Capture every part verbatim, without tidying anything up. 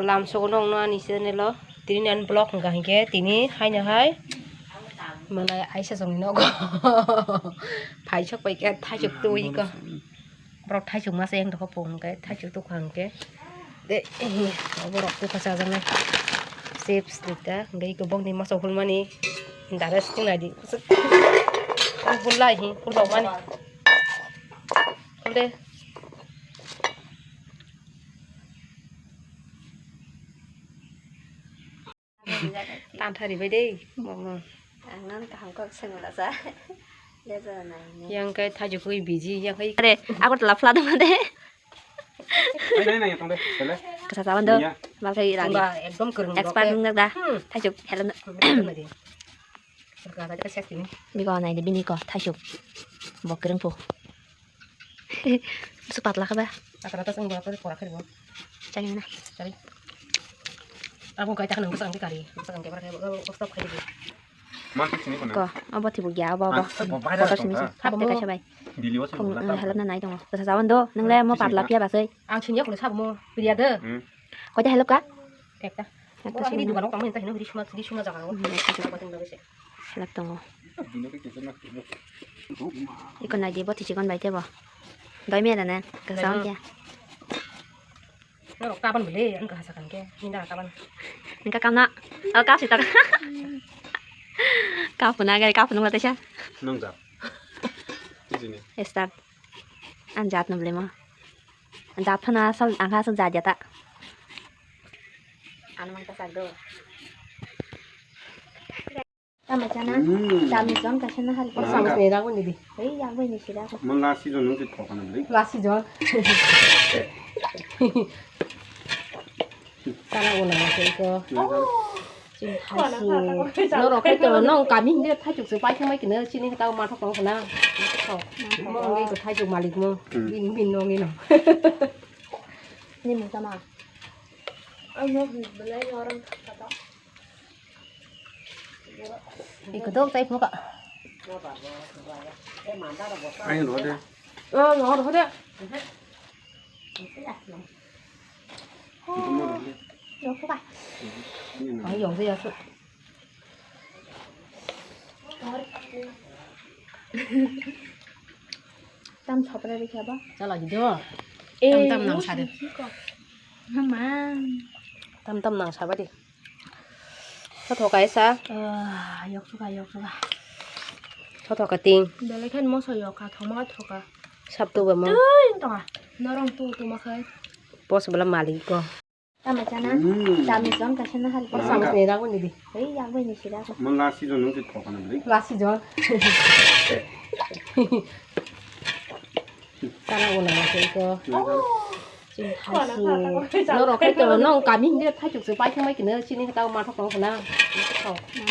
Lam sogo nong no ani channel o. Tini ani vlog hwnkha hinkhe tini haino hai. Malai aisa chwngni nogo. Phai sok pai khe thaisok twi ko. Borok thaisok masa yang dokho pung hinkhe thaisok tukha hinkhe. De, borok tukha chajaknai. Chips duita, hinkhe iko bokni moso hulmani. Dada sting nai di. Hul lai hi, hul lok mani. Hul de. Tanthari bai dei, mokno. Ang nang kaham kok sengula sa. Leja nai ni. Yang kai thajuk hui biji, yang kai. Are, aku telah flat mana deh. Ai, nai, nai, tong deh, tele. Kasa tawan do. Iya. Bal kai rani. Ba, ekdom kereng. Expert nung da. Hmm. Thajuk, hello. Kereng lagi. Kereng aja, saya sini. Biko nai de bini ko, thajuk. Bo kereng po. Su patla kha ba? Akara ta sung ba, ta kora kha bo. Chani na. Chani. Abo kai ta nang sang kari. Sang ke bar kha bo, stop khai di. Man sini ko na. Ko, abo thibu ya, abo, abo. Ah, bo bayar. Kotor sini. Hap te kaisa bai. Dili wa sini. Hello na nai tongo. Sa sa do. Nang le mo patla pia ba sei. Ang sini ko sabo mo. Pia de. Hmm. Koita hello ka? Ekta. Ekta sini. Dukan ko mo ta hino hiri suma, hiri suma jaga. Hmm, ekta sini. Abo ting ba se. Selak tongo. Iko nai di bo tichikon bai tebo. Doi me dana, kasa on kya? Norok kaban bele, ang kasa kan ke, hinda kaban. Ningka kamna, oh, kasi tak. Kapuna gai, kapuna ngata siya. Nung ja. Sini. Start. An jat no bele mo. Jat phana sal, ang ha sal jat jata. Anu mang ta sagdo. Tama chana? Hmm. Tama chon kaisa na hal. Nang samos ka. Ni rago ni di. Ei, yang bai ni sira ko. Mon last season nung si thok na bri. Last season. Sana una ma ko. Nang ka. Chin thaisuk. Norok khai to nong kami hindi thaisuk se pai thangmai kino chini tao ma thok tong khna. Mo ngi ko thaisuk malik mo. Hmm. Bin bin nong ino. Ni mung tama. Ang no belai orang kata. Iko dok tai phuka. Ai, roh de. Oh, roh, roh de. Roh phuka. Ini, ini. Ai, yong se ya su. Tam chopra ri khaba. Chala di do. Eh, tam tam nang sa de. Mama. Tam tam nang sa ba de. Tho tho kaisa. Ah, yok suka, yok suka. Tho tho ka ting. Belai khe moso yok ka, thoma ka thoka. Sab tu ba mo. Tui tong a. Norong tu tu ma khai. Boss bala malik ko. Tama chana? Hmm. Tama chon kaisa na hal. Nang ka. Samos ni rago ni di. Ei, yang bai ni sira ko. Mon last season nung si thok na bri. Last season. Sana una ma ko. Nang ka. Chin thaisuk. Norok khai to nong kami hindi thaisuk se pai thangmai kino chini tao ma thok tong khna.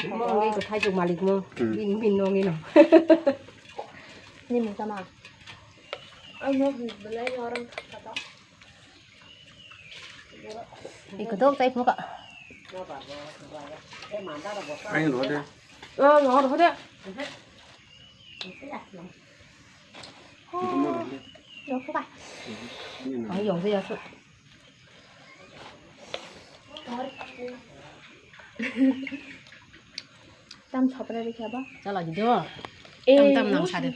Mo ngi ko thaisuk malik mo. Hmm. Bin bin nong ino. Ni mung tama. Ang no belai orang kata. Iko dok tai phuka. Ai, roh de. Oh, roh, roh de. Yok phuka. Ini, ini. Ai, yok de ya su. Tam chopra ri khaba. Chala di do. Eh, tam tam nang sa de.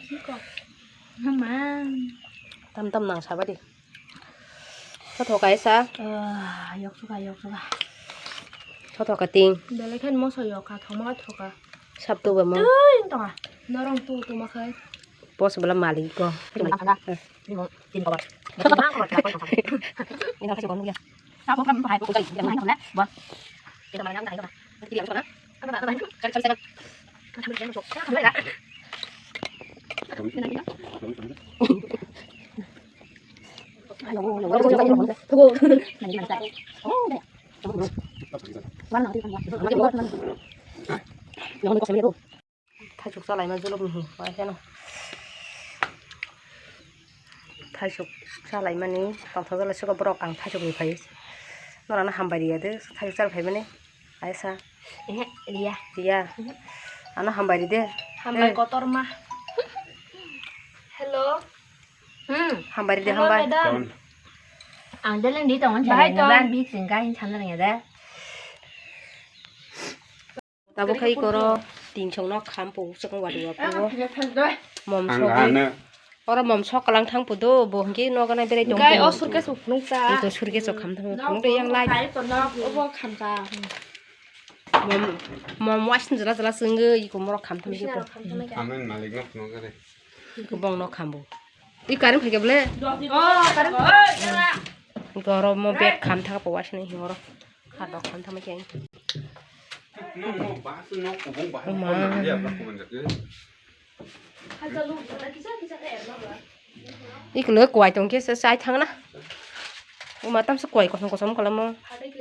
Mama. Tam tam nang sa ba de. Tho tho kaisa. Ah, yok suka, yok suka. Tho tho ka ting. Belai khe moso yok ka, thoma ka thoka. Sab tu ba mo. Tui tong a. Norong tu tu ma khai. Boss bala malik ko. Ini mau, ini cover. Ini mau cover. Ini mau cover. Ini mau cover. Ini mau cover. Thaisuk chalaima jolok ni hwnwi bai kheno. Thaisuk chalaimani tongthok jala siko borok ang thaisuk ni phai. Norano hambai riya de thaisuk chalai phaimani. Aisa. Ehe, riya. Riya. Mhm. Ano hambai ri de. Hambai kotorma. Hello. Hmm, hambai ri de, hello, hambai. Madam. Ang deleng di tongo. Bahai tong. Bang bi sing gai thamna ringa de. Tabo khai koro tinsong no kham po, sokong wadi wa po. Mom sok. Oro mom sok kalang thang po do, bo hingke no gana berai tong. Gai o surke sok phunuk ta. Ito surke sok kham thang phunuk de yang lai. Obo kham ta. Mom, mom wasin jela jela sengge, iko morok kham thang ke po. Khamen malik no phunuk de. Iko bong no kham bo. I current phai ke bole. Oh, current. Iko oro mo bed kham thang po wasin hingoro. Kha dok khan thamai khe. Nong, nong, bahasa nong, kubung bahasa. Oma. Kau nang dia, apa kubung dia? Ikle kwai tong khe se chai thang na. Oma tam se kwai kosom kosom kalamo.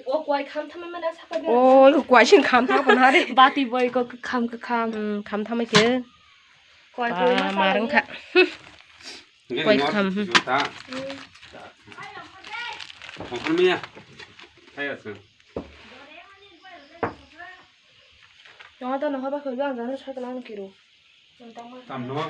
O kwai kham thamai mana sapa. O kwai sin kham thang pon hari. Bati boy ko kham kham. Hmm, kham thamai khe. Kwai kwai ma marang kha. Koi kham, hmm. Tongkol miya. Kaya sung. Tongkol to nokha ba khoi ba ang jano sakla ang kiro. Tam no.